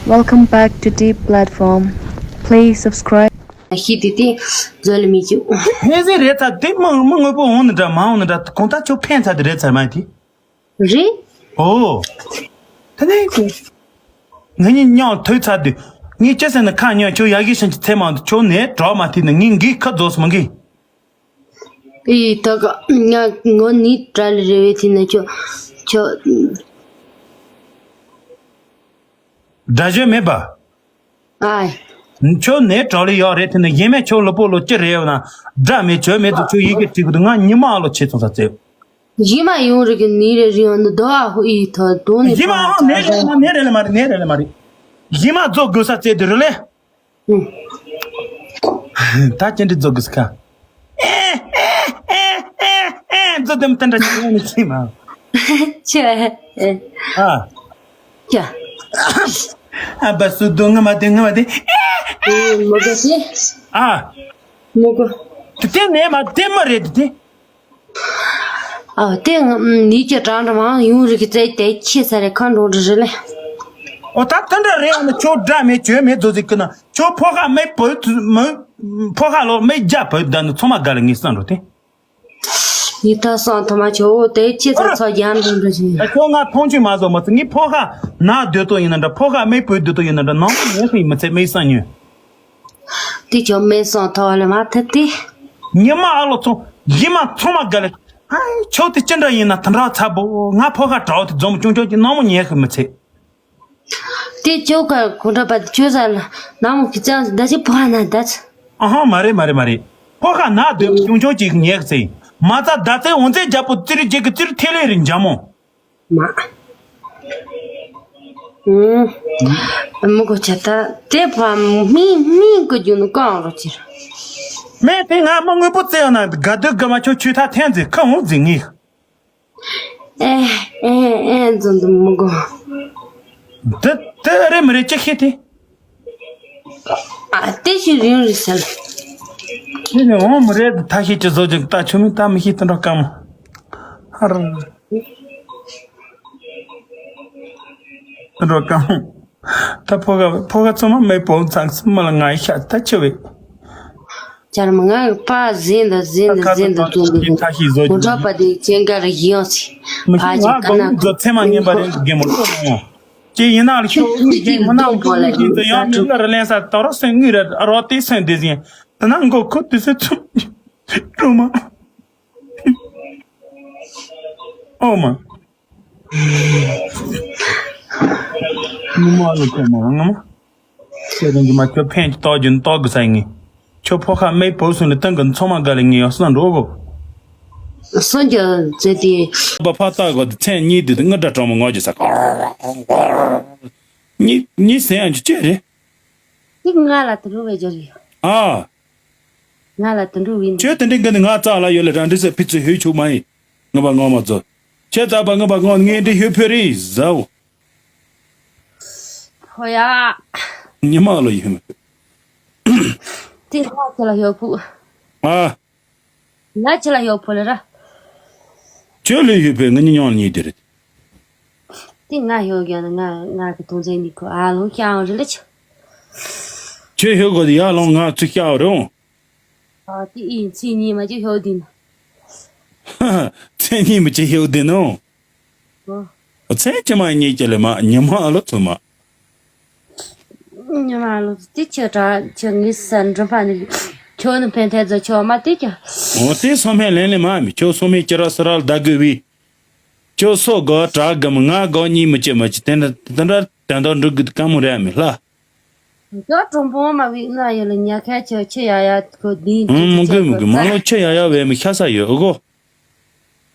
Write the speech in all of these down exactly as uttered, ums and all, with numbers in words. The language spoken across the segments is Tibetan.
Welcome back to Deep Platform. Please subscribe. ཤི་དེ་དེ་འཛོལ་མི་བཅུག་ཕན་སེམས་རེད་ཚ་དེ་མི་མི་དངོས་པོ་འོང་ནི་འདྲ་མ་འོང་ནི་འདྲ་གང་ལྟར་ཁྱོད་ཕན་ཚ་དེ་རེད་ཚ་མ་དེ། རེད། ཨོ། ད་ནི་ཁྱོད། ང་གཉིས་མཉམ་ཐུག་ཚར་དུས། ངས་ཅི་ཟེར་ན་ཁ་ཉོན་ཁྱོད་ཡ་གི་ཤིང་གི་ཚེ་མང་དུ་ཁྱོད་ནས་གྲོགས་མ་ཐུག་ན་ངས་འགིག་ཁ་རྫོགས་སོང་གི། ཨི་ད་ག་ང་ངོ་ནི་དྲ་ལི་རེ་བའི་ཐིག་ན་ཁྱོད་ཁྱོད། དགྲ་གཞན་མེད་པ། ཨའི། ཁྱོད་ནས་གྲོགས་ལི་ཡོད་རེད་ཐིག་ན་ཡེ་མེད་ཁྱོད་ལོ་པོ་ལོ་ཅི་རེད་ཡོད་ན། དགྲ་མེད་གྱོད་མེད་དུ་ཁྱོད་ཡི་གེ་བྲིས་གི་འདུག་ང་ཉི་མ་ཨ་ལོ་ཆེ་ཚོང་ས་བཙལ། ཡིན་མ་ཡོང་རིག་གི་ནི་རེ་རིང་འདི་དོ་ཨ་ཧུ་ཨི་ཐོ་དོ་ནི་ཡིན་མ་ཨ་ནི་རེ་ལ་མ་ནི་རེ་ལ་མ་རེད་ནི་རེ་ལ་མ་རེད། ཡིན་མ་རྫོགས་དགོས་ས་བཙལ་དུ་རུ་ལེ། ཧུ། ད་ཅི་འདྲི་རྫོགས་དགོས་ས་ཁ། ཨེ་ཨེ་ཨེ་ཨེ་ཨེ་རྫོགས་དེ་མི་ཏན་ཏན་ཅི་ཡོང་ནི་ཅི་མ། ཆེ། ཨ། ཀྱ། ཨ་བ་སུ་དོ་ང་མ་དེ་ང་མ་དེ། ཨེ་མོ་ག་སི། ཨ། མོ་ག་དེ་དེ་ནས་མ་དེ་མ་རེད་དེ། ཨ་དེ་ནི་ཀྱི་གྲང་གྲང་མང་ཡོང་རིག་གི་ཙེ་དེ་ཁྱི་ས་རེ་ཁ་འགྲོ་འདྲི་རེ་ལེ། ཨོ་ད་དེ་འདྲ་རེད་ཨ་ནི་ཁྱོད་དགྲ་མེད་གྱོད་མེད་རྫོགས་ཟིག་གི་ན་ཁྱོད་ཕོ་ཁ་མེད་བུ་མི་ཕོ་ཁ་ལོ་མེད་རྒྱ་བུ་ད་ནི་ཚང་མ་དགའ་ལ་ངས་བསམ་འགྲོ་དེ། ཡིད་ད་སང་ཐོ་མ་ཆོ་འོ་དེ་ཁྱི་ཚ་ཚ་རྒྱ་འགྲོ་འདྲི་ཞིང་། ཨ་ཁྱོད་ང་མཐོང་ཆུང་མ་བཟོ་མ་ཚུ་ངས་ཕོ་ཁ་ན་སྡོད་དོ་ཡིན་ན་འདྲ་ཕོ་ཁ་མེད་བུ་སྡོད་དོ་ཡིན་ན་འདྲ་ནང་མི་ངས་ཁ་ཡིན་མི་ཚད་མེད་བསམ་ཉོན། དེ་ཁྱོད་མེད་སོང་ཐོག་ལ་མ་ཐུབ་དེ། ཉི་མ་ཨ་ལོ་ཚོང་ཉི་མ་ཚང་མ་དགའ་ལེ། ཨ་ཁྱོད་དེ་ཅི་འདྲ་ཡིན་ན་དེ་འདྲ་ཚ་པོ་ང་ཕོ་ཁ་དྲག་དེ་འཛོམས་ཀྱོང་ཀྱོང་གི་ནང་མི་ཉན་ཁ་མི་ཚད། དེ་ཁྱོད་ཀ་གོ་འདྲ་པ་དེ་ཁྱོད་ས་ལ་ནང་མི་གི་ཅང་ཟི་ད་ཅི་ཕོ་ཁ་ན་ད་ཚ། ཨ་ཧང་མ་རེད་མ་རེད་མ་རེད། ཕོ་ཁ་ན་སྡོད་ཀྱོང་ཀྱོང་གཅིག་ཉན་ཁ་ཚད་ཡིན་མ་ཚ་ད་ཚེ་འོང་ཚེ་རྒྱ་པོ་ཙི་རི་རྒྱལ་གི་ཙི་རི་ཐེ་ལེ་རིན་འཇམ་མོ། མ། ཨུམ། མི་གོ་ཆ་ད་དེ་བ་མི་མི་གོ་རྒྱུ་ནི་གང་རོ་ཅིར། མེད་དེ་ང་མ་དངོས་པོ་བཙལ་ཡོང་ན་དགའ་སྡུག་དགའ་མ་ཆོ་ཆུ་ཐག་འཐེན་ཟིག་ཁ་འོང་ཟིག་ངེས། ཨེ་ཨེ་ཨེ་འཛོམས་འདུག་མི་གོ། དེ་དེ་རེད་མི་རེད་ཅི་ཤེས་དེ། ཨ་དེ་ཞིག་རིང་རེད་ཟེར། དེ་ནི་འོང་མི་རེད་ཐ་ཤེས་ཀྱི་བཟོ་ཅིག་ད་ཆུ་མིག་ད་མི་ཤེས་དུད་འགྲོ་དཀའ་མོ། ཧར། དུད་འགྲོ་དཀའ་མོ། ད་ཕོ་ཁ་ཕོ་ཁ་ཚང་མ་མེད་པོ་ཚང་སི་མ་ལ་ང་ཡི་ཤ་ད་ཆེ་བས། ཅར་མ་ང་གི་པ་ཟིན་ད་ཟིན་ད་ཟིན་ད་ཙུམ་གི་ཐ་ཤེས་བཟོ་ཅིག་འགྲོ་པ་དེ་ཅན་ག་རེ་ཡོང་སི། མི་ཤེས་ང་གོང་མི་ཚོ་ཚད་མ་ངན་པ་རེད་རྒན་མོ་ལོ་ནོ། ཅེས་ཡིན་ན་ལ་ཤོག་དངུལ་རྒྱན་མི་ནག་ཁྱོད་དངུལ་རྒྱན་དུ་ཡང་མི་ལ་ར་ལེན་ས་དོ་ར་སེང་དངུལ་ར་རོ་ཏི་སེང་དེ་ཟིན་དེ་ན་མགོ་ཁུ་དུ་སེ་ཚུ་རུ་མ་ཨོ་མ་ངུ་མ་ལ་ཁོ་མ་ངུ་མ། ཁྱོད་རང་གི་མ་ཁྱོད་ཕན་གྱི་རྟོགས་རྒྱུ་ནི་རྟོགས་དགོས་ས་ཡིན་ངེས། ཁྱོད་ཕོ་ཁ་མེད་བུ་སོང་ལ་སྟེང་གི་ཚང་མ་དགའ་ལ་ངེས་ཡོང་སོང་འགྲོ་གོ། སོང་རྒྱུ་མཛད་དེ། པ་ཕ་ལྟ་གོ་དེ་མཚན་གཉིས་དུས་དེ་ངུ་འདྲ་གྲོགས་མོ་ངོ་རྒྱུ་ས། གཉིས་གཉིས་ཟེར་ཡང་རྒྱུ་ཅི་རེད། དེ་ང་ལ་དུ་རུ་བའི་རྒྱུ་རེད། ཨ། ང་ལ་དུ་འགྲོ་བའི་ཁྱོད་དེ་འདྲའི་འགན་ནི་ང་རྩ་ལ་ཡོད་ལ་རང་འདྲི་ཟེར་ཕི་ཚུ་ཧུད་ཆུག་མ་ཡིན། ངུ་པ་ངོ་མ་རྫོགས། ཁྱེད་ཚ་པ་ངུ་པ་ངོ་ངའི་འདྲི་ཧུད་ཕུ་རི་ཟའོ། ཕོ་ཡ། ཉི་མ་ལོ་ཡིན། དེ་ང་ཁྱེད་ལ་ཡོད་ཕུ། ཨ། ང་ཁྱེད་ལ་ཡོད་ཕུ་ལ་ར། ཁྱོད་ལས་ཡོད་པའི་ང་གཉིས་མཉམ་ལ་གཉིས་དེ་རེད། དེ་ང་ཡོད་ཀྱང་ང་ང་གི་དུང་ཚན་ནི་ཁོ་ཨ་ལོང་ཤ་འོང་རེ་ལ་ཆ། ཁྱོད་ཡོད་གོ་དེ་ཡ་ལོང་ང་ཚུ་ཤ་འོང་རེ་འོང་། ཨ་དེ་ཨིན་ཚེ་གཉིས་མ་ཅིག་ཤོག་དེ་ན། ཚེ་གཉིས་མ་ཅིག་ཤོག་དེ་ནོ། ཨོ། ཚེ་ཅི་མ་གཉིས་ཀྱི་ལས་མ་ཉི་མ་ཨ་ལོ་ཚུ་མ། ཉི་མ་ཨ་ལོ་དེ་ཁྱོད་དྲ་ཁྱོད་ངའི་སར་འགྲོ་པ་ནི་ཁྱོད་ནི་ཕན་ཐད་ཚོ་ཁྱོད་མ་དེ་ཀྱ། ཨོ་དེ་སོ་མེ་ལན་ལས་མ་མི་ཁྱོད་སོ་མེ་ཅི་ར་སི་ར་ལ་ད་དགོས་བི། ཁྱོད་སོ་གོ་དྲ་གམ་ང་གོ་གཉིས་མི་ཅི་མ་ཅི་དེ་འདྲ་དེ་འདྲ་དན་དོ་འགྲུག་གི་དཀའ་མོ་རེད་མི་ལ། ད་གྲོང་པོ་མ་བི་ན་ཡོད་ལ་ཉ་ཁ་ཆེ་ཆེ་ཡ་ཡ་ཁོ་དེ་ཨུམ་མུ་གུ་མུ་གུ་མ་ལོ་ཆེ་ཡ་ཡ་བས་མི་ཤ་ས་ཡོད་ཨོ་གོ།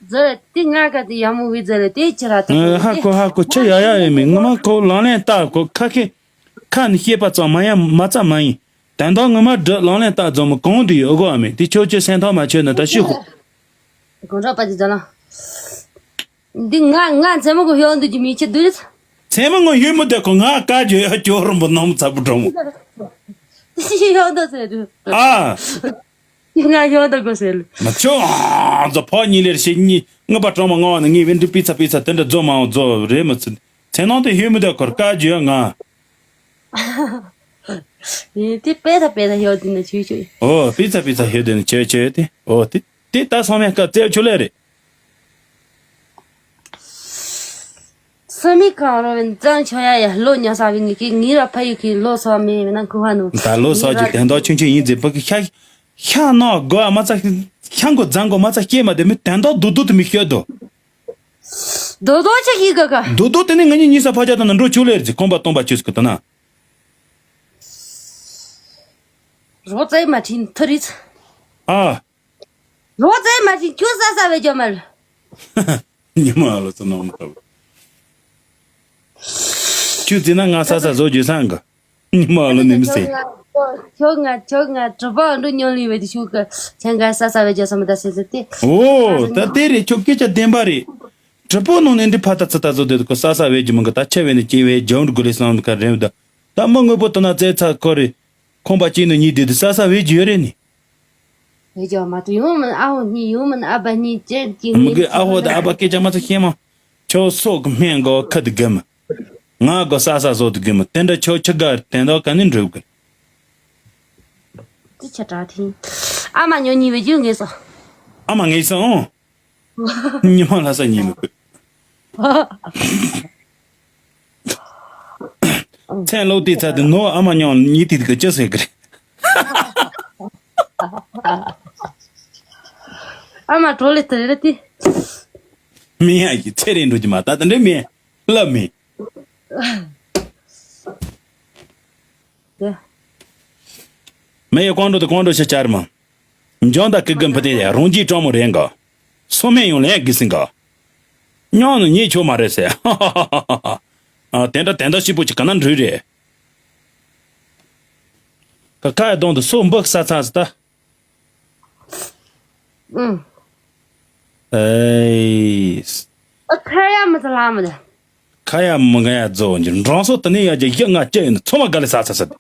ཛ་དེ་ང་ག་དེ་ཡ་མུ་བི་ཛ་ལ་དེ་ཆེ་ར་ད་ཨ་ཧ་ཁོ་ཧ་ཁོ་ཆེ་ཡ་ཡ་བས་མི་ངོ་མ་ཁོ་ལང་ལན་ལྟ་ཁོ་ཁ་ཁེ་ཁ་ནི་ཤེས་པ་ཙམ་མ་ཡ་མ་ཙམ་མ་ཡིན། དན་དང་ངོ་མ་འདྲི་ལང་ལན་ལྟ་ཛོམ་གང་དུ་ཡོད་ཨོ་གོ་ཨ་མེ་དེ་ཁྱོད་ཆེ་སེང་ཐང་མ་ཆོད་ན་ད་ཤི་ཁོ། གོ་འདྲ་པ་དེ་ཛ་ལ། འདི་ང་ང་མཚན་མོ་གོ་ཡོང་འདུག་གི་མི་ཁྱེད་འདུག་མཚན་མོ་ངོ་ཡོད་མི་འདུག་གོ་ང་བཀའ་བརྗོད་ཡ་ཅོ་རུམ་པོ་ནོམ་ཚ་པོ་འགྲོ་མོ། ཤི་ཡོང་འདུག་ཟེར་དུས། ཨ། ང་ཡོང་འདུག་གོ་ཟེར་ལ། མ་ཆོ་ཨ་ཛོ་ཕོ་གཉིས་ལེར་ཤི་གཉིས་ངུ་པ་གྲོང་མ་ངོ་བ་ནི་ངའི་བེན་ཏི་པི་ཚ་པི་ཚ་དེ་འདྲ་རྫོ་མ་འོང་རྫོ་རེད་མ་ཚུན་མཚན་ནང་དུ་ཡོད་མི་འདུག་གོ་བཀའ་བརྗོད་ཡ་ང་། ཡིན་དེ་པེ་ད་པེ་ད་ཡོད་དེ་ན་ཆུ་ཆུ། ཨོ་པི་ཚ་པི་ཚ་ཡོད་དེ་ན་ཆུ་ཆུ་དེ། ཨོ་དེ་དེ་ད་སང་མེད་ཀ་བཙལ་ཆུ་ལེ་རེད། སུ་མི་གང་རུང་བའི་ཙང་ཆོ་ཡ་ཡ་ལོ་ཉ་ས་བའི་ངི་གི་ངི་ར་ཕ་ཡུ་གི་ལོ་སོ་མི་མི་ན་ཁུ་ཧ་ནུ། ད་ལོ་སོ་ཅི་དན་ཏོ་ཆུན་ཆུན་ཡིན་ཟེར་བུ་གི་ཤ་ཤ་ནོ་གོ་ཨ་མ་ཚ་ཤ་གོ་ཛང་གོ་མ་ཚ་སྐྱེས་མ་དེ་མི་དན་ཏོ་དུ་དུ་དུ་མི་ཤོད་དོ། དོ་དོ་ཆ་ཤི་ག་ག། དོ་དོ་དེ་ནི་ང་གཉིས་གཉིས་ས་ཕ་ཅག་དང་ན་འགྲོ་ཆུ་ལེར་ཟི་ཁོམ་པ་སྟོང་པ་ཆུ་སི་གི་དོ་ན། རོ་ཙའི་མ་ཁྲིན་ཐུ་རིས། ཨ། རོ་ཙའི་མ་ཁྲིན་ཁྱོད་ས་ས་བའི་ཇོ་མལ། ཉི་མ་ལོ་ཚོ་ནང་མ་ཐོབ། ཁྱོད་ཙི་ན་ང་ས་ས་བཟོ་རྒྱུ་སང་གི། ཉི་མ་ལོ་ནི་མི་སེ། ཁྱོད་ང་ཁྱོད་ང་གྲུ་པ་འགྲོ་ཉོ་ལི་བའི་དུ་ཤུག་གི་ཆང་ག་ས་ས་བའི་ཇོ་ས་མ་ད་སེ་སེ་ཏི། ཨོ་ད་དེ་རེད་ཁྱོད་སྐད་ཆ་བདེན་པ་རེད། གྲུ་པོ་ནང་ནས་འདི་ཕ་ད་ཚི་ད་བཟོ་དེ་གི་ས་ས་བའི་ཇི་མ་གི་ད་ཆེ་བའི་ནི་སྐྱེ་བའི་ཇོ་འགྲོ་གི་ལི་སང་ག་རེད་ད། ད་མ་དངོས་པོ་དུ་ན་བཙལ་ཚ་ཁོ་རེད། ཁོང་པ་གཅིག་ནི་གཉིས་དེ་དུ་ས་ས་བེད་ཀྱི་ཡོད་རེད་ནི། བེད་ཀྱི་མ་ཏུ་ཡོང་མིན་ཨ་ཧོ་གཉིས་ཡོང་མིན་ཨ་བ་གཉིས་ཅན་གྱི་མི་གི་ཨ་ཧོ་དང་ཨ་བ་སྐད་ཆ་མ་ཚ་ཤེས་མ། ཁྱོད་སོག་གི་སྨན་གོ་ཁ་དུ་གི་མི། ང་གོ་ས་ས་སོག་དུ་གི་མི་དེ་འདྲ་ཁྱོད་ཆི་ག་དེ་འདྲ་ག་ནི་འགྲུབ་གི། དེ་ཆ་དྲག་ཐིང་། ཨ་མ་ཉོ་གཉིས་བེད་ཀྱི་ངེས་སོ། ཨ་མ་ངེས་སོ་ཨོ། ཉི་མ་ལྷ་ས་ཉི་མི་ཁུ། མཚན་ལོག་དེ་ཚ་དེ་ནོ་ཨ་མ་ཉོ་ཉི་དེ་དེ་ག་ཅི་ཟེར་གི་རེད། ཨ་མ་གྲོ་ལེ་དེ་རེད་དེ། མི་ཡ་གི་ཚེ་རིང་འགྲོ་གི་མ་ད་དེ་འདྲ་མི་ལབ་མི། དེ། མི་ཡི་ཀོང་འགྲོ་དེ་ཀོང་འགྲོ་ཤ་ཅར་མ། འཇོན་ད་ཀི་ཀི་འཕུར་དེ་རང་རྒྱུད་སྤྲང་མོ་རེད་འགའ། སོ་སྨན་ཡང་ལན་གི་སིང་ག། སྙོང་ནི་ཉེས་ཆོག་མ་རེད་ཟེར། ཨ་དེ་འདྲ་དེ་འདྲ་ཞིབ་པོ་ཅིག་ག་ན་འགྲུལ་རེད། ཀ་ཁ་ཡ་གདོང་དུ་སོ་འབུ་ས་ཚ་ཟི་ད། ཨུང་། ཨེ། ཨ་ཁ་ཡ་མི་ཚ་ལ་མི་ད། ཁ་ཡ་མི་ག་ཡ་རྫོགས་འགྱུར་འབྲང་སོ་དེ་ནས་ཡ་རྒྱ་ཡ་ང་སྐྱེ་ཡིན་ཚོ་མ་ག་ལེ་ས་ས་ས།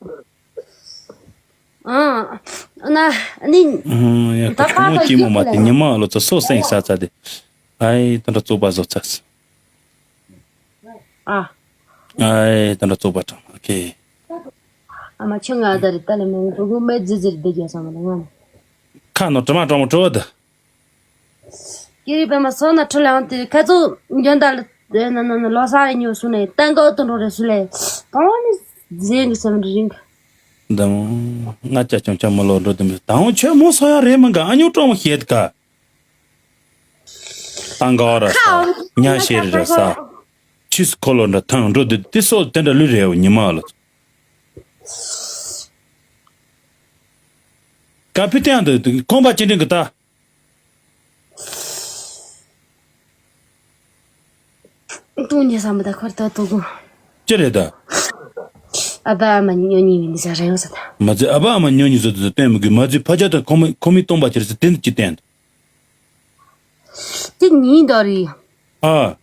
ཨང་། ན་ནི། ཨང་ཡ་ད་ཁ་ཁོང་ཅི་མོ་མ་དེ་ཉི་མ་ལོ་ཚོ་སོ་སེང་ས་ས་དེ། ཨའི་ད་འདྲ་བཙོག་པ་བཟོ་ཚ་ས། ཨ། ཨའི་ད་འདྲ་བཙོག་པ་དྲང་ཨ་ཁེ། ཨ་མ་ཆུ་ང་ད་རི་ད་ལེ་མང་པོ་གུ་མེ་ཛི་ཛི་རི་དེ་རྒྱ་ས་མ་ལ་ང་ནི། ཁ་ནོ་དྲི་མ་དྲང་མོ་དྲོ་བ་དེ། ཀེ་རི་པད་མ་སོ་ན་ཁྲི་ལའང་དེ་ཁ་ཚུགས་འཇོན་དར་ལ་ན་ན་ན་ལོ་ས་རེ་ཉོ་སུ་ནས་ཏན་ཀའོ་དུ་འགྲོ་རེ་སུ་ལས་གང་ནི་ཟེ་གི་སེམས་རི་རིང་། ད་ང་ཅག་ཅུང་ཅག་མི་ལོ་འགྲོ་དུ་མི་ད་འོང་ཆོས་མོ་སོ་ཡ་རེ་མི་ག་ཨ་ཉོ་ཀྲོང་ཤེད་ག་ཏན་ཀའོ་ར་ས་ཉ་ཤེ་རི་ར་ས་ཆིས་ཁོ་ལོ་འདྲ་ཐང་འགྲོ་དུ་དེ་སོ་དེ་འདྲ་ལུས་རེ་བ་ཉི་མ་ལོ། ཀ་ཕི་ཏན་དུ་ཁོང་པ་ཅི་འདྲེན་གི་ད། ཏུང་ཉེ་ས་མི་ད་ཁར་ད་ཏུ་གུ། ཅི་རེད་ད། ཨ་བ་ཨ་མ་ཉོ་ཉི་མི་འདི་ས་རེ་ཡོང་ས་ད། མ་ཚེ་ཨ་བ་ཨ་མ་ཉོ་ཉི་ཟོ་དུ་སྟོན་མི་དགོས་མ་ཚེ་ཕ་ཅག་དང་ཁོ་མི་ཁོ་མི་སྟོང་པ་ཁྱེར་ས་དེ་འདི་ཅི་བསྟན། དེ་ཉིན་ད་རེད། ཨ།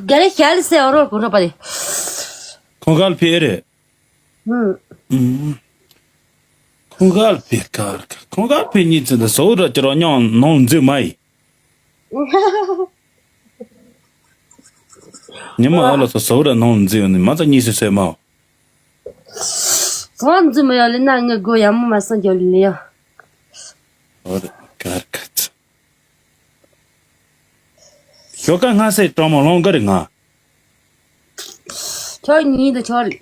ག་རེ་ཤ་ལི་སེ་ཨོ་རོ་གོ་རོ་པ་རེད། ཁོང་ག་ལ་ཕེ་རེད། ཧུམ། ཁོང་ག་ལ་ཕེ་ཁ་ཁོང་ག་ལ་ཕེ་གཉིས་ཚེ་འདི་སོ་ར་ཅི་རོ་ཉོང་ནོང་འཛུལ་མ་ཡིན། ཉི་མ་ཨ་ལོ་སོ་སོ་ར་ནང་འཛུལ་ནི་མ་ཚ་གཉིས་སུ་སོས་མ། ཚོང་འཛུལ་མ་ཡོད་ལེ་ན་ངའི་སྒོ་ཡ་མོ་མ་སང་རྒྱོ་ལེ་ཡ། ཨོ་རེ་གར་ཁ་ཚ། ཞོ་ཀ་སྔ་སེ་གྲོགས་མོ་ལོང་ག་རེ་ང་། ཆོག་ཉིད་དུ་ཆོག་རེ།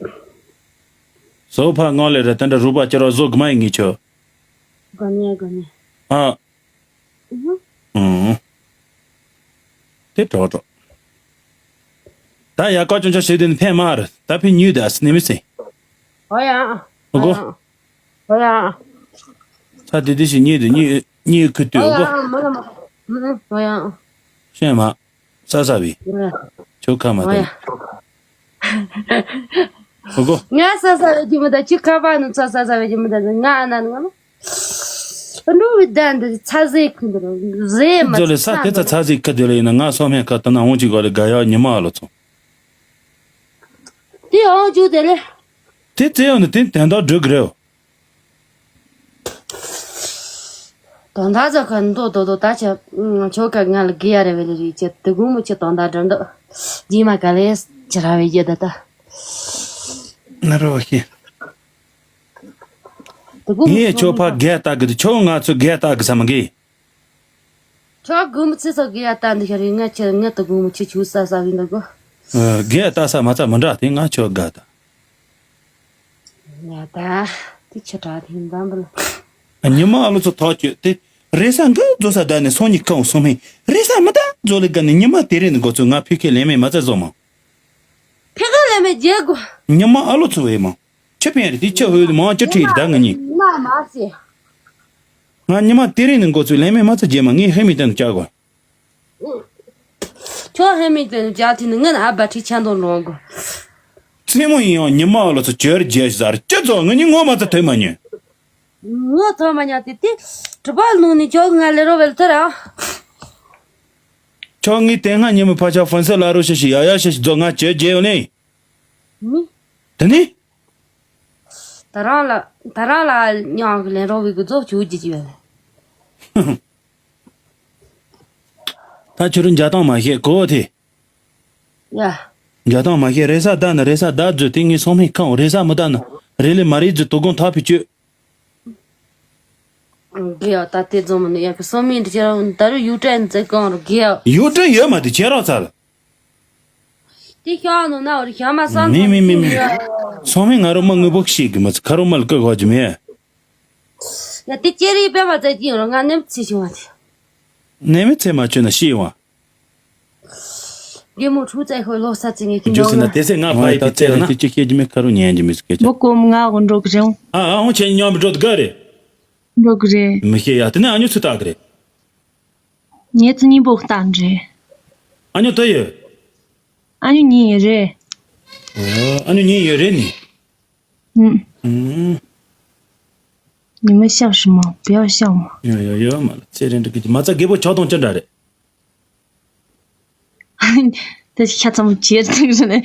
སོ་ཕ་ངོ་ལེ་ར་དེ་འདྲ་རུ་པ་ཅི་རོ་བཟོ་གི་མ་ཡིན་ངེས་ཆོ། ག་ནས་ག་ནས། ཨ། ཨུ་ཧུ། ཨུ། དེ་གྲོགས་གྲོགས། ད་ཡ་ཀ་ཅུང་ཅག་བྱེད་དེ་ནི་ཕན་མ་རེད་ད་ཕན་ཉུས་དེ་ཨ་སི་ནི་མི་སེ། ཨོ་ཡ། ཨོ་གོ། ཨོ་ཡ། ད་དེ་དེ་ཞིག་ཉུས་དེ་ཉུས་ཉུས་ཁུ་དུས་ཨོ་གོ། ཨོ་ཡ། ཤེས་མ། ས་ས་བི། ཨོ་ཡ། ཆོ་ཁ་མ་ཨོ་དེ། ཡ། ཨོ་གོ། ང་ས་ས་བི་ཅི་མི་ད་ཅི་ཁ་པ་ནི་ས་ས་ས་བི་ཅི་མི་ད་ང་ཨ་ན་ནི་ང་ནི། འགྲོ་བའི་བདག་འདི་ཚ་ཟེ་ཁུ་འདི་རུ་ཟེ་མ་ཛོ་ལེ་ས་དེ་ཚ་ཚ་ཟེ་ཁུ་དེ་ལ་ཡིན་ན་ང་སོ་སྨན་ཁ་ཏུ་ན་འོང་ཅིག་གོ་ལེ་ག་ཡ་ཉི་མ་ལོ་ཚོ། དེ་འོང་ཅུ་དེ་ལེ། དེ་ཚེ་ཡོང་ནི་དེ་དན་ད་འགྲོ་གི་རེད། དོན་དག་ཚ་ཁ་འདོ་དོ་དོ་ད་ཆ་ཆོ་ཁ་ང་ལ་གི་ཡ་རེ་བེ་ལེ་རི་ཅེ་དེ་གུང་མོ་ཆེ་དོན་དག་འགྲོ་འདོ། ཇི་མ་ག་ལེ་ཆ་ར་བེ་ཡེ་ད་ད། ན་རོ་ཤི། དེ་གོ་ངས་ཁྱོད་ཕ་རྒས་ལྟ་གི་འདུག་ཁྱོད་ང་ཚོ་རྒས་ལྟ་གི་ས་མ་གི། ཁྱོད་དགོང་མོ་ཚེ་སྲོག་གི་ཡ་ལྟ་འདི་ཤ་རེད། ང་ཁྱེད་ང་དེ་གོ་མོ་ཁྱེད་ཆུ་ས་ས་བིན་འདུག་གོ། ཨ། རྒས་ལྟ་ས་མ་ཚ་མི་འདྲ་དེ་ང་ཁྱོད་རྒས་ལྟ། ང་ད་དེ་ཁྱེད་དྲག་དེ་འདམ་བུ་ལ། ཨ། ཉི་མ་ཨ་ལོ་ཚོ་ཐག་ཆོད་དེ། རེ་ས་འགའ་རྫོ་ས་ད་ནས་སོང་ཉི་ཁ་འོང་སོང་མིན། རེ་ས་མི་ད་རྫོ་ལེ་ག་ནས་ཉི་མ་དེ་རེ་ནས་འགོ་ཚུགས། ང་ཕི་ཁེ་ལེ་མེ་མ་ཚ་བཟོ་མ། ཕི་ཁེ་ལེ་མེ་རྒྱལ་གོ། ཉི་མ་ཨ་ལོ་ཚོ་བས་མ། ཆི་ཕན་རེད་དེ་ཆི་ཧོད་མ་ཆི་ཁྲིད་རེད་ད་ང་གཉིས། མ་མ་སི། ང་ཉི་མ་དེ་རིང་ནས་འགོ་ཚུགས་ལེ་མེ་མ་ཚ་རྒྱལ་མ། ངས་ཧེ་མི་དེ་ནས་བཅག་གོ། ཁྱོད་ཧེ་མི་དེ་ནས་བཅག་དེ་ནས་ངས་ཨ་བ་ཁྲི་ཆ་འདོན་རོགས་གོ། རྩེད་མོ་ཡིན་ཡང་ཉི་མ་ཨ་ལོ་ཚོ་ཇོར་རྒྱལ་ཟ་རེད་ཅི་ཚོ་ང་གཉིས་ངོ་མ་ཚ་ཐོས་མ་ཉོན། ངོ་ཚ་མ་ཉོན་དེ་དེ། གྲུ་པ་ལུང་ནས་ཁྱོད་ང་ལེ་རོ་བེལ་ཐར་ཨ། ཁྱོད་ངའི་དེ་སྔ་ཉི་མ་ཕ་ཆ་ཧྥན་སེ་ལ་རུ་ཤ་ཤི་ཡ་ཡ་ཤ་ཤི་རྫོ་ང་ཇོར་རྒྱལ་ཡོད་ནས། མི། དེ་ནི། ད་རང་ལ་ད་རང་ལ་ཉག་གི་ལན་རོགས་བི་གི་རྫོགས་བྱུག་ཅི་ཅི་བས། ད་ཁྱོད་རང་འཇའ་སྟོང་མ་ཤེས་གོ་དེ། ཡ། འཇའ་སྟོང་མ་ཤེས་རེ་ས་ད་ན་རེ་ས་ད་རྫུ་དེ་ངའི་སོང་མིན་ཁང་རེ་ས་མི་ད་ན་རེ་ལེ་མ་རེ་རྫུ་དོ་དགོང་ཐག་ཕི་ཅོད། དགེ་ཡག་ད་དེ་རྫོང་མི་ནི་ཡག་གི་སོ་མིན་དུ་ཁྱེད་རང་ད་རུ་ཡུ་ཏྲན་ཙེ་གང་རུ་དགེ་ཡག་ཡུ་ཏྲན་ཡོད་མ་དེ་ཁྱེད་རང་ཚར། དེ་ཤ་ནོ་ན་འོ་རི་ཤ་མ་སང་མི་མི་མི་མི། སོ་མིན་ང་རུ་མ་དངོས་པོ་ཤེས་གི་མ་ཚ་ཁ་རུ་མ་ལ་ཀི་གོ་ཅི་མེད། ཡ་དེ་ཅེ་རི་པེ་མ་ཙེ་ཅི་ཡོང་རུ་ང་ནེམ་ཚེ་ཤི་བ་དེ། ནེམ་ཚེ་མ་ཆོད་ན་ཤི་བ། རྒན་མོ་ཁྲུ་ཙེ་ཁོ་ལོ་ས་ཙེ་ངེ་ཀི་རྒྱུ་སི་ན་ནོ་དེ་ཚེ་ང་ཕ་ཡི་ད་ཕི་ཙེ་ལ་ན། ཁྱེད་ཀྱི་སྐད་ཀྱི་མི་ཁ་རུ་ཉན་གྱི་མི་སྐད་ཆ། མོ་ཀོ་མོ་ང་འོ་འགྲོ་གི་རེད། ཨ་ཨ་འོ་ཁྱེད་ཉམས་འགྲོ་གི་རེད། འགྲོ་གི་རེད། མི་ཤེས་ཡ་དེ་ནས་ཨ་ཉོ་ཚུ་ལྟ་གི་རེད། ངེད་ཚོ་གཉིས་པོ་ལྟ་འདྲེ། ཨ་ཉོ་ད་ཡོད། ཨ་ཉོ་གཉིས་ཡོད་རེད། ཨ་ཉོ་གཉིས་ཡོད་རེད་ནི། ཨུམ། ཨུམ། 你们笑什么？不要笑嘛。 ཡོ་ཡོ་ཡོ་མ་ལ་ཚེ་རིང་འདྲི་གི་མ་རྩ་རྒད་པོ་ཆག་སྡང་ཅི་འདྲ་རེད། 这下怎么接这个呢？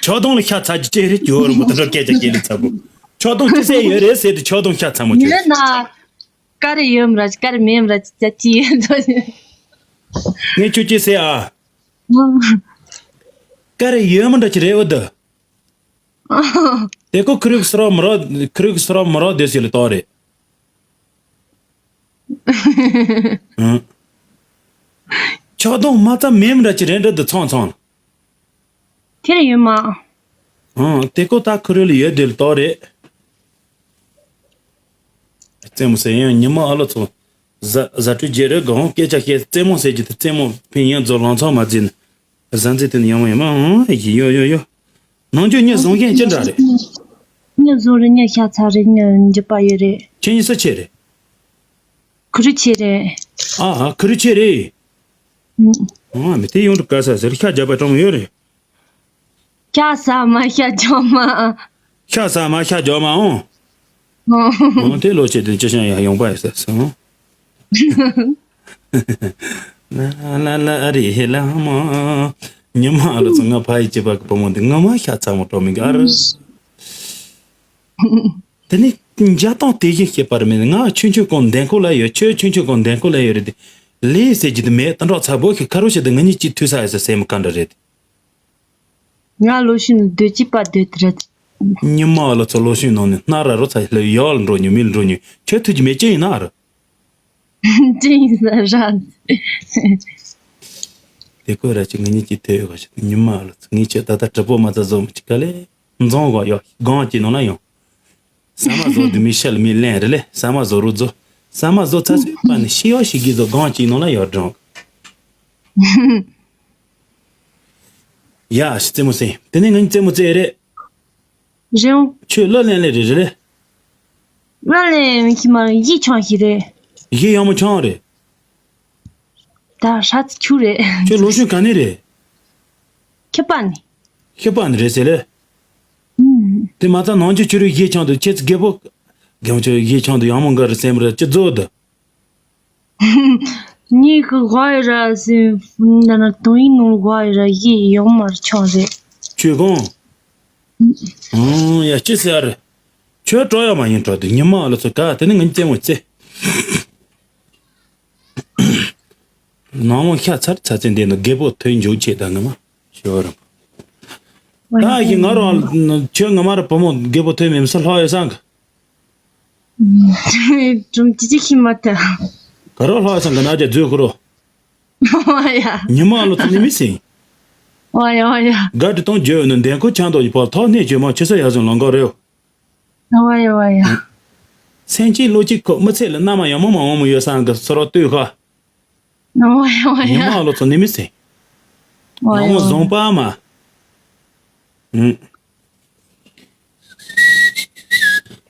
ཆག་སྡང་ལ་ཤ་ཚ་གི་ཅི་རེད་ཇོ་རུ་མོ་ད་འགྲོ་སྐད་ཆ་སྐད་ལ་ཚ་པོ། ཆག་སྡང་ཅི་ཟེར་ཡོད་རེད་ཟེར་དུ་ཆག་སྡང་ཤ་ཚ་མོ་ཁྱོད། 你在哪？ ག་རེ་ཡོད་མ་ར་ག་རེ་མེད་མ་ར་ཅི་ཅི་ཡོད་དོ། ངས་ཁྱོད་ཅི་ཟེར་ཨ། ག་རེ་ཡོད་མ་འདྲ་ཅི་རེད་འོ་དུ། དེ་ཀོ་ཁི་རིག་སི་རོ་མི་རོ་ཁི་རིག་སི་རོ་མི་རོ་དེ་སི་ལ་ཏོ་རེད། ཨང་། ཆག་སྡང་མ་རྩ་མེད་མ་འདྲ་ཅི་རེད་འདྲ་དུ་ཚང་ཚང་། དེར་ཡོད་མ། ཨང་། དེ་ཀོ་ད་ཁི་རིག་ལ་ཡོད་དེ་ལ་ཏོ་རེད། རྩེད་མོ་ཟེར་ཡང་ཉི་མ་ཨ་ལོ་ཚོ། ཟ་ཟ་འཕྲུལ་རྒྱལ་རེ་གང་སྐད་ཆ་བཤད་རྩེད་མོ་ཟེར་གྱི་དེ་རྩེད་མོ་ཕན་ཡོན་རྫོགས་ལང་ཚང་མ་འཛིན། གཟའ་འཛིན་དེ་ནི་ཡང་ཡང་མ་ཨང་ཡི་ཡོ་ཡོ་ཡོ། ནང་ཆོས་གཉིས་བཟང་ཤན་ཅི་འདྲ་རེད། གཉིས་བཟང་རེད། གཉིས་ཤ་ཚ་རེད། གཉིས་འཇིབ་པ་ཡོད་རེད། ཁྱེད་གཉིས་སུ་ཆེ་རེད། ཁུ་རུ་ཆེ་རེད། ཨ་ཨ་ཁུ་རུ་ཆེ་རེད། ཨ་མི་དེ་ཡོང་དུ་ག་ས་ཟེར་ཤ་རྒྱབ་པ་གྲོང་ཡོད་རེད། ཤ་ཟ་མ་ཤ་རྒྱག་མ། ཤ་ཟ་མ་ཤ་རྒྱག་མ་འོང་། འོང་། དེ་ལོ་ཆེ་དེ་ཅི་ཤང་ཡང་ཡོང་པ་ཡོད་ས་སོང་། ལ་ལ་ལ་རེ་ཧེ་ལ་མ། ཉི་མ་ཨ་ལོ་ཚོ་ང་ཕ་ཡི་བྱེད་པ་གི་བུ་མོ་འདི་ང་མ་ཤ་ཚ་མོ་སྤྲོ་མི་ག་རུ། དེ་ནི་འཇའ་སྟོང་དེ་བཞིན་སྐྱེས་པར་མེད་ང་ཆུང་ཆུང་གོང་འདན་ཁོ་ལ་ཡོད་ཁྱོད་ཆུང་ཆུང་གོང་འདན་ཁོ་ལ་ཡོད་རེད་དེ། ལས་ཟེར་གྱི་དེ་མེད་དང་འགྲོགས་ཚ་བོ་ཞིག་ཁ་རུ་ཞིག་དེ་ང་གཉིས་ཀྱིས་ཐུག་ས་ཡོད་ས་སེམས་ག་འདྲ་རེད། ང་ལོ་ཤུན་སྡོད་ཀྱི་པ་སྡོད་དེ་རེད། ཉི་མ་ལ་ཚོ་ལོ་ཤུན་ནང་ནས་སྣ་ར་རོ་ཚ་ལ་ཡག་ལ་འགྲོ་ཉུ་མི་ལ་འགྲོ་ཉུ་ཁྱོད་ཐུག་གི་མེད་ཅི་ཡིན་ན་ར། ཅི་ཡིན་ས་ར། དེ་ཁོ་ར་ཅི་ང་གཉིས་ཀྱི་ཐོས་ཡོད་ག་ཞིག་ཉི་མ་ལ་ཚོ་ངས་ཁྱོད་ད་ལྟ་གྲི་པོ་མ་ཚ་བཟོ་མི་ཅི་ག་ལེ་འཛོང་གོ་ཡོ་གང་ཅི་ནང་ལ་ཡོང་། ཟ་མ་བཟོ་དུ་མི་ཤལ་མི་ལན་རེ་ལེ་ཟ་མ་བཟོ་རུ་བཟོ། ཟ་མ་བཟོ་ཚ་ཚོད་པ་ནི་ཤི་ཡོ་ཤི་གི་བཟོ་གང་ཅི་ནང་ལ་ཡོ་འགྲོང་། ཡ་ཤི་རྩེད་མོ་སེ་དེ་ནས་ང་གཉིས་རྩེད་མོ་རྩེ་རེད། རེད་འོང་། ཁྱོད་གླུ་ལེན་ལེ་རེད་རེད་ལེ། གླུ་ལེན་མི་ཤེས་མ་རེད། ཡིག་ཆང་ཞིག་རེད། ཡིག་ཡག་མོ་ཆང་རེད། ད་ཧྲ་ཚི་ཆུ་རེད། ཁྱོད་ལོ་ཤུན་ག་ནས་རེད། ཁྱི་པ་ནི། ཁྱི་པ་ནི་རེད་ཟེར་ལེ། ཨུམ། དེ་མ་ཚ་ནང་ཆུ་ཆུ་རུ་ཡིག་ཆང་དུ་ཁྱེད་ཚི་རྒད་པོ། རྒན་ཆོས་ཡིག་ཆང་དུ་ཡག་མོ་འགའ་རེ་སེམས་རེད་ཅི་བཟོ་དུ། ངའི་གི་ཝའི་ར་སི་ན་ན་དོན་ཡིན་ནོ་ཝའི་ར་ཡི་ཡོང་མར་ཆོག་རེད། ཁྱོད་གོང་། ཨང་ཡ་ཅི་ཟེར་རེད། ཁྱོད་སྤྲོ་ཡ་མ་ཡིན་སྤྲོ་དུ་ཉི་མ་ལ་ཚོ་ག་དེ་ནི་ང་རྩེད་མོ་རྩེ། ནང་མོ་ཤ་ཚར་ཚ་ཚེ་འདི་ནི་རྒད་པོ་ཐོས་འཇུག་ཆེད་དང་ངི་མ་ཞོ་རང་། ད་ཡིན་ང་རང་ཁྱོད་ང་མ་ར་བུ་མོ་རྒད་པོ་ཐོན་མེད་མི་ས་ལྷག་ཡོད་སང་གི། སྒྲུང་ཅི་ཅི་ཤི་མ་ཐལ། ག་རོ་ལྷག་ཡོད་སང་གི་ན་རྒྱ་མཛོད་ཁུ་རོ། ཝ་ཡ། ཉི་མ་ལོ་ཚོ་ནི་མི་སྲིང་། ཝ་ཡ་ཝ་ཡ། དགའ་དྲི་གཏོང་བརྗོད་ནི་འདན་ཁོ་ཆང་དོག་ཡི་བར་ཐོག་ནས་བརྗོད་མ་ཆེ་ས་ཡ་ཟུང་ལང་གོ་རེའོ། ཝ་ཡ་ཝ་ཡ། སེམས་ཅན་བློ་གཅིག་ཁོ་མི་ཚེ་ལ་མནའ་མ་ཡང་མོ་མ་འོང་མོ་ཡོད་སང་གི་སོ་རོ་ལྟོས་ཁ། ཝ་ཡ་ཝ་ཡ། ཉི་མ་ལོ་ཚོ་ནི་མི་སྲིང་། ཝ་ཡ་ནང་མོ་ཝ་ཡ། བཟང་པ་མ། ཨུམ།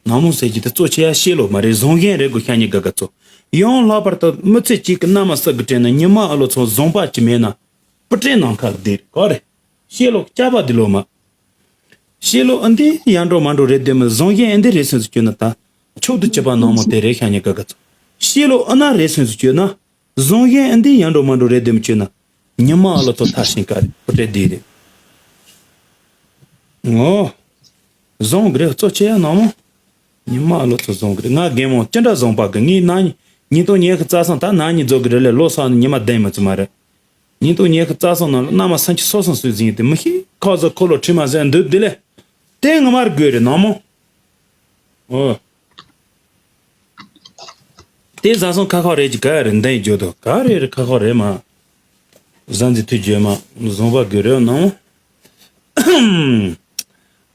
ནང་མོ་ཟེར་གྱི་དེ་གཙོ་ཆེ་ཡ་ཤེས་ལོ་མ་རེད། བཟང་ཞན་རེད་དགོས་ཤ་ཉེ་དགའ་དགའ་ཚོ། ཡང་ལྷག་པར་དུ་མི་ཚེ་གཅིག་གི་མནའ་མ་ས་གི་དྲན་ན་ཉི་མ་ཨ་ལོ་ཚོ་བཟང་པ་ཅི་མེད་ན། སྤུ་གྲལ་ནང་ཁ་བསྡད་ག་རེད། ཤེས་ལོ་སྐྱ་པ་འདི་ལོ་མ། ཤེས་ལོ་ཨ་འདི་ཡར་འགྲོ་མར་འགྲོ་རེད་དེ་མི་བཟང་ཞན་ཨ་འདི་རེད་སེམས་སུ་སྐྱོ་ན་ད། ཕྱོགས་དུ་ཆུ་པ་ནང་མོ་དེ་རེད་ཤ་ཉེ་དགའ་དགའ་ཚོ། ཤེས་ལོ་ཨ་ན་རེད་སེམས་སུ་སྐྱོ་ན། བཟང་ཞན་ཨ་འདི་ཡར་འགྲོ་མར་འགྲོ་རེད་དེ་མི་སྐྱོ་ན། ཉི་མ་ཨ་ལོ་ཚོ་ཐར་ཤིང་ཀ་རེད་སྤུ་གྲལ་བསྡད་རེད། ངོ་། བཟང་གི་རེད་གཙོ་ཆེ་ཡ་ནང་མོ། ཉི་མ་ཨ་ལོ་ཚོ་བཟང་གི་རེད། ང་རྒན་མོ་ཅི་འདྲ་བཟང་པ་གི་ངའི་ན་ཉིན་ཉིན་ཐོ་ཉལ་གི་རྩ་སང་ད་ན་ཉིན་རྫོགས་གི་རེད་ལས་ལོ་སང་ནི་ཉི་མ་བདུན་མི་ཚོ་མ་རེད། ཉིན་ཐོ་ཉལ་གི་རྩ་སང་ནང་ལ་མནའ་མ་སང་ཁྱི་སོ་སང་སུས་ཟིན་དེ་མི་ཤེས་ཁ་ཟ་ཁོ་ལོ་ཁྲི་མ་ཟན་འདུག་དེ་ལས། དེ་ངོ་མར་དགོས་རེད་ནང་མོ། ཨོ། དེ་བཟའ་སོང་ཁ་ཁ་རེད་ཀྱི་ག་རེ་འདན་བརྗོད་དོ་ག་རེ་རེ་ཁ་ཁ་རེད་མ། བཟའ་འཛི་དུས་བརྗོད་མ་བཟུང་བ་དགོས་རེད་ནང་མོ།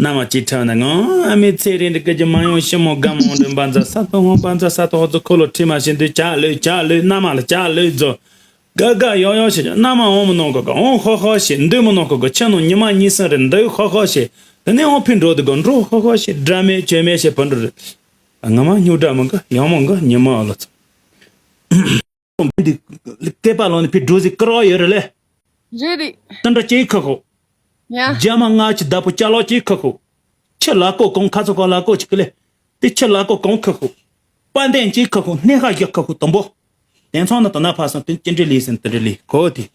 མནའ་མ་ཅིག་ཁྲབ་ན་ངང་ཨ་མའི་ཚེ་རིང་འདི་སྐད་ཀྱི་མ་ཡོང་ཤི་མོ་དགའ་མོ་འདྲི་འབའ་འཛའ་ས་ཐོ་ཧོ་འབའ་འཛའ་ས་ཐོ་ཧོ་ཚོ་ཁོ་ལོ་ཁྲི་མ་ཤི་འདི་ཅག་ལོས་ཅག་ལོས་མནའ་མ་ལ་ཅག་ལོས་ཛོ། དགའ་དགའ་ཡོག་ཡོག་ཞེས་མནའ་མ་འོང་མི་ནོ་གོ་ག་འོང་ཧོ་ཧོ་ཞེས་འདོད་མི་ནོ་གོ་ག་ཆེ་ནོ་ཉི་མ་གཉིས་གསུམ་རེ་འདོད་ཧོ་ཧོ་ཞེས་དེ་ནས་འོང་ཕི་འགྲོ་དུ་གོ་འགྲོ་ཧོ་ཧོ་ཞེས་དགྲ་མེད་བྱོས་མེད་ཞེས་བུ་འགྲོ་རེ། ང་མ་སྨྱུག་དགྲ་མི་འགའ་ཡང་མི་འགའ་ཉི་མ་ལོ་ཚོ། འདི་སྐེད་པ་ལོང་ནི་ཕི་འགྲོ་ཟིག་ཀི་རོ་ཡོད་རེད་ལེ། རེད་རེད། ཏི་འདྲ་ཅིག་ཁ་ཁོ། ཡ། རྒྱ་མ་ང་ཆི་བདག་པོ་ཅ་ལོག་ཅིག་ཁ་ཁོ། ཆི་ལ་ཀོ་གོང་ཁ་ཚོ་གོ་ལ་ཀོ་ཅིག་ལེ། དེ་ཆི་ལ་ཀོ་གོང་ཁ་ཁོ། པ་འདན་ཅིག་ཁ་ཁོ་སྣེ་ཁ་བཞག་ཁ་ཁོ་དུམ་པོ། དེང་སང་ན་དོ་ན་ཕ་སང་དེ་ཅི་འདྲི་ལི་སིན་དེ་འདྲི་ལི་ཁོ་དེ།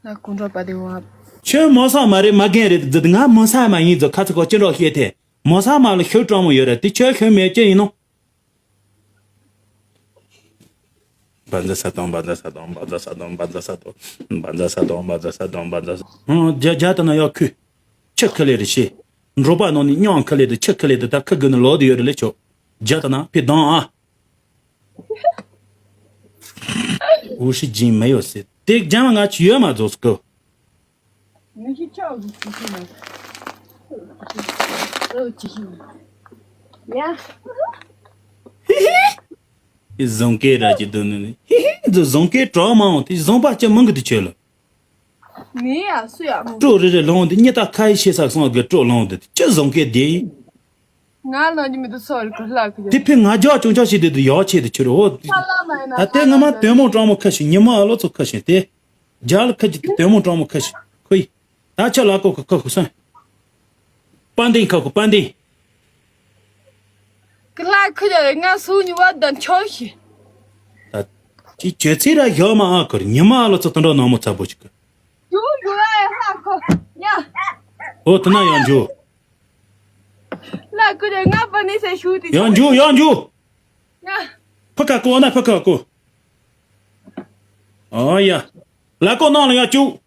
ང་ཀུན་གྲོགས་པ་དེ་བ། ཁྱོད་མོ་ས་མ་རེད་མ་རྒན་རེད་དེ་ང་མོ་ས་མ་ཡིན་ཚོ་ཁ་ཚོ་གོ་ཅི་འགྲོ་ཤེས་ཐེ། མོ་ས་མ་ལ་ཤོད་གྲོགས་མོ་ཡོད་རེད་དེ་ཁྱོད་ཤོད་མེད་ཅི་ཡིན་ནོ། བ་འཛའ་ས་དང་བ་འཛའ་ས་དང་བ་འཛའ་ས་དང་བ་འཛའ་ས་དང་བ་འཛའ་ས་དང་བ་འཛའ་ས། ཨང་རྒྱ་རྒྱ་ད་ན་ཡག་ཁུ། ཆི་ཁ་ལེ་རེ་ཤེ། འགྲོ་པ་ནང་ནས་སྙིང་ཁ་ལེ་དུ་ཆི་ཁ་ལེ་དུ་ད་ཁ་དགོས་ནི་ལོག་དུ་ཡོད་རེད་ལེ་ཆོ། རྒྱ་ད་ན་ཕི་དང་ཨ། འུ་ཧྲི་ཇིན་མེ་ཡོད་སེ་དེ་རྒྱ་མ་ང་ཆི་ཡོད་མ་རྫོགས་སྐོ། ཡ། ཧི་ཧི། ཧི་བཟང་སྐད་ར་ཅི་འདོད་ནི་ནི། ཧི་ཧི་ཛོ་བཟང་སྐད་གྲོགས་མ་འོང་དེ་བཟང་པ་ཅི་མང་གི་དུ་ཆོད་ལ། ངའི་ཡ་སུ་ཡ་མོ། སྤྲོ་རེ་རེ་ལོང་དེ་ཉི་ད་ཁ་ཡི་ཤེས་ས་སོང་གི་སྤྲོ་ལོང་དེ་ཅི་བཟང་སྐད་དེ། ང་ལ་ཉི་མི་དུ་སོ་རི་ཁ་ལག་གི། དེ་ཕི་ང་ཇོ་ཅུང་ཅོ་ཞིག་དེ་དུ་ཡོ་ཆེ་དུ་ཆུ་རོ། ད་དེ་ང་མ་དོན་མོ་གྲོགས་མོ་ཁ་ཤི་ཉི་མ་ཨ་ལོ་ཚོ་ཁ་ཤི་དེ། རྒྱ་ལ་ཁ་ཅིག་དོན་མོ་གྲོགས་མོ་ཁ་ཤི་ཁོ་ཡི། ད་ཆ་ལ་ཀོ་ཁ་ཁ་ཁུ་སོན། པན་ཏིང་ཁ་ཁུ་པན་ཏིང་། ཀི་ལ་ཁུ་ཡ་ང་སུ་ཉི་བ་དང་ཆོག་ཤི། ད་ཅི་ཁྱོད་ཚེ་ར་ཞོ་མ་ཨ་ཁུར་ཉི་མ་ཨ་ལོ་ཚོ་དོན་འགྲོ་ནང་མོ་ཚ་པོ་ཞིག་གི། ཇུ་ཇུ་ཨ་ཧ་ཁོ་ཡ། ཨོ་དེ་ན་ཡང་ཇུ། ལ་ཀུ་རེ་ང་པ་ནི་ས་ཤུ་ཏི། ཡང་ཇུ་ཡང་ཇུ། ཡ། ཕ་ཁ་ཀོ་ན་ཕ་ཁ་ཀོ། ཨོ་ཡ། ལ་ཀོ་ནང་ལ་ཡང་ཇུ།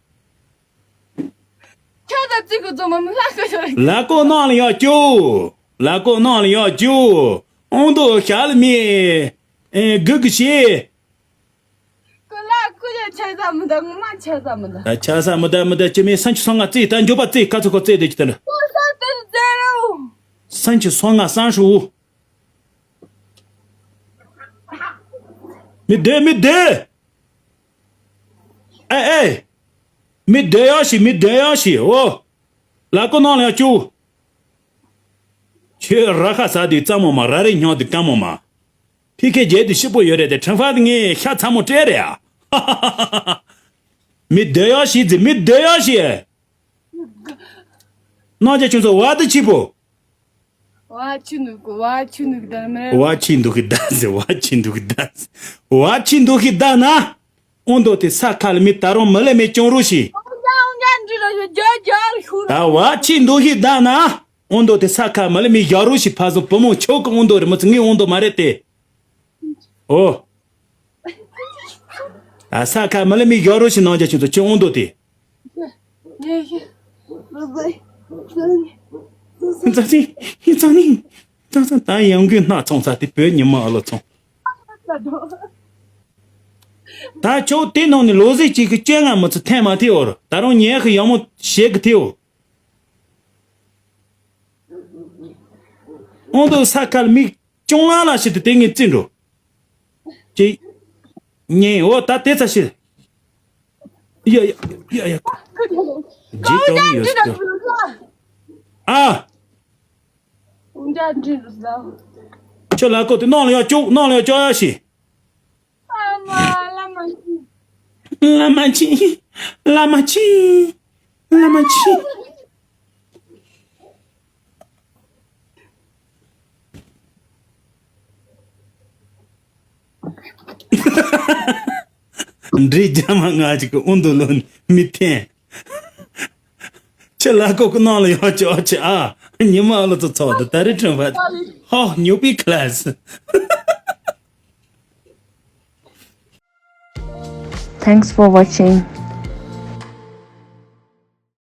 ཁྱོད་ད་ཙི་གུ་ཙོ་མ་མི་ལ་ཀོ་ཤོ། ལ་ཀོ་ནང་ལ་ཡང་ཇུ། ལ་ཀོ་ནང་ལ་ཡང་ཇུ། ཨོང་དུ་ཤ་ལ་མི། ཨེ་གུ་གུ་ཤེ། ཀུ་ལ་ཀུ་ཡ་ཆ་ས་མི་ད་ངོ་མ་ཆ་ས་མི་ད། ད་ཆ་ས་མི་ད་མི་ད་ཅི་མེད་སང་ཆུ་སང་ང་ཙི་ད་མགྱོགས་པ་ཙི་ཁ་ཚོ་ཁོ་ཙི་དེ་ཅི་ད་ན། ཀུ་ས་ཏི་ཛེ་རོ། སང་ཆུ་སང་ང་སང་ཧྲུ། མི་བདེ་མི་བདེ། ཨེ་ཨེ། མི་བདེ་ཡ་ཞིག་མི་བདེ་ཡ་ཞིག་ཨོ། ལ་ཀོ་ནང་ལ་ཡ་ཅུ། ཁྱོད་ར་ཁ་ས་དུས་ཙམ་མོ་མ་ར་རེ་སྙོག་དུས་ཀ་མོ་མ། ཕི་ཁེ་རྒྱལ་དུ་ཤི་པོ་ཡོད་རེད་དེ་ཁྲང་ཧྥ་དེ་ངས་ཤ་ཚ་མོ་སྤྲད་རེད་ཨ། མི་བདེ་ཡ་ཞིག་ཟེར་མི་བདེ་ཡ་ཞིག་ནང་ཆ་ཆུང་ཚོ་བ་དུ་ཆི་པོ། བ་ཆི་འདུག་གི་བ་ཆི་འདུག་གི་ད་མེ། བ་ཆི་འདུག་གི་ད་ཟེར་བ་ཆི་འདུག་གི་ད་ཟེར་བ་ཆི་འདུག་གི་ད་ན། ཨོང་དོ་དེ་ས་ཁ་ལ་མི་ད་རུང་མི་ལ་མི་ཅུང་རུ་ཞིག་ཨོང་ཡ་ཨོང་ཡ་འདི་ལ་ཡོད་ཇོ་ཇོ་ལ་ཤུ་ར། ད་བ་ཆི་འདུག་ཞིག་ད་ན། ཨོང་དོ་དེ་ས་ཁ་མི་ལ་མི་ཡ་རུ་ཞིག་ཕ་སོ་བུ་མོ་ཆོག་གི་ཨོང་དོ་རེ་མི་ཚི་ངའི་ཨོང་དོ་མ་རེད་དེ། ཨོ། ད་ས་ཁ་མི་ལ་མི་ཞོ་རོ་ཞིག་ནང་རྒྱ་ཆུང་ཚོ་ཁྱོད་འོང་དོ་དེ། ཙང་ཙི་ཙང་ནི་ཙང་ཙང་ད་ཡང་གོས་སྣ་ཚོང་ས་དེ་བོད་ཉི་མ་ཨ་ལོ་ཚོང་། ད་ཁྱོད་དེ་ནང་ནས་ལོ་ཟིག་ཅིག་གི་སྤྱན་སྔ་མི་ཚུ་ཐེན་མ་ཐེ་འོར་ད་རུང་ཉལ་གི་ཡང་མོ་བྱེད་གི་ཐེ་འོ། ཨོང་དུ་ས་ཁར་མིག་ཅུང་ལ་ལ་ཞིག་ཏུ་དེ་ངས་བརྩི་འགྲོ། ཅི། ཉེ་འོ་ད་དེ་ཚ་ཞིག་ཡ་ཡ་ཡ་ཡ། ཇི་ཏོ་མི་ཡོད་ཟེར། ཨ། ཁྱོད་ལ་ཀོ་དེ་ནང་ལ་ཡ་ཅུག་ནང་ལ་ཡ་ཅོ་ཡ་ཞིག་བླ་མ་ཆེ། བླ་མ་ཆེ། བླ་མ་ཆེ། འདྲེ་རྒྱ་མ་ང་ཅིག་གི་དབུ་འདུ་ལོན་མི་འཐེན། ཁྱེད་ལ་ཀོ་ཀི་ནང་ལ་ཡོད་ཅོག་ཅི་ཨ། ཉི་མ་ཨ་ལོ་ཚོ་ཚོགས་འདུ་ད་རེ་ཁྲོན་བ། ཧོ་ཉོ་པའི་ཁ་ལ་སི། Thanks for watching.